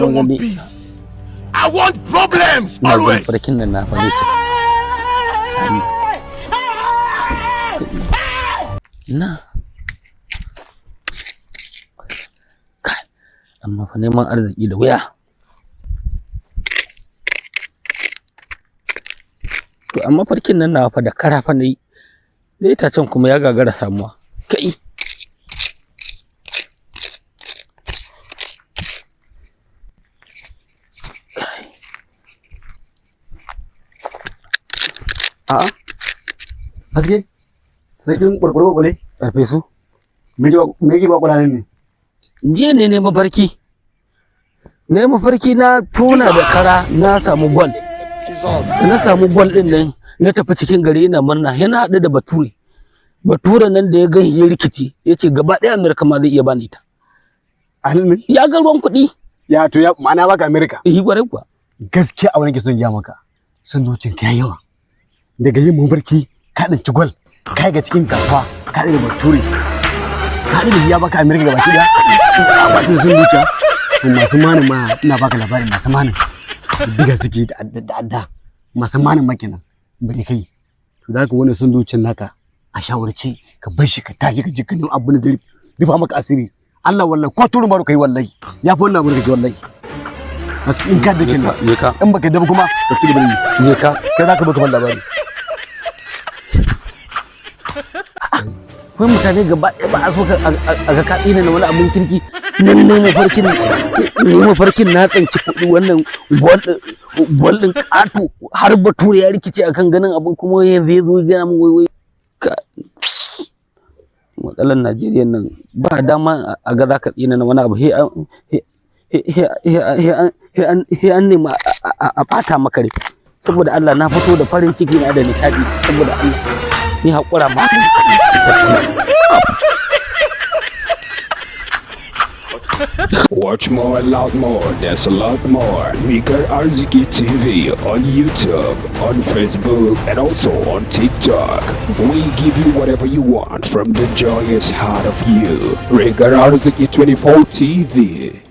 don't want gani. peace. I want problems Ina ganin always. farkin nan na fa zai cika. Na kai, amma fa neman arziki da wuya. To amma farkin nan na fa da kara fa nayi da itacen kuma ya gagara samuwa. Kai. Kai. A'a. Haske. Sarkin kwarkwaro kwakwale. Karfe su. Me ke kwakwala ne? Jiya ne ne mafarki. Ne mafarki na tona da kara na samu gwal. Da na samu gwal din nan na tafi cikin gari ina murna, yana haɗu da bature. Bature nan da ya gan ya rikici, ya ce gaba ɗaya Amerika ma zai iya bani ita. A nan ne? Ya ga ruwan kuɗi. Ya to ya ma'ana baka Amerika. Eh, gwarai kuwa. Gaskiya a wani ke son gaya maka. Son zuciyar ka yawa. Daga yin mafarki ka ɗanci gwal. Ka ga cikin kasuwa ka haɗu da bature. Ka haɗu da ya baka Amerika gaba ki ɗaya. A bakin son zuciya. To masu manin ma ina baka labarin masu manin. Diga suke da adda da adda. Masu manin ma kenan. Bari kai. To da haka wannan son zuciyar naka a shawarce ka bar shi ka tashi ka ji ka nemi abin da zai rufa maka asiri. Allah wallahi ko turu maru kai wallahi. Ya fi wannan abin da kake wallahi. Gaskiya in ka da kenan. Je ka. In baka daba kuma ka ci gaba da yi. Je ka. Kai za ka zo ka ban labari. Wai mutane gaba ɗaya ba a so a ga ka tsina na wani abin kirki. Nan ne mafarkin, ne mafarkin na tsanci kuɗi, wannan gwal ɗin ƙato, har bature ya rikice akan ganin abin, kuma yanzu ya zo ya gaya min wai wai matsalar Najeriya nan ba dama a ga za ka tsina na wani abu, he an nemi a ɓata maka rai. Saboda Allah na fito da farin ciki na da nishaɗi, saboda Allah ni haƙura ma. Watch more, a lot more. There's a lot more. Mika Arziki TV on YouTube, on Facebook, and also on TikTok. We give you whatever you want from the joyous heart of you. Rigar Arziki 24 TV.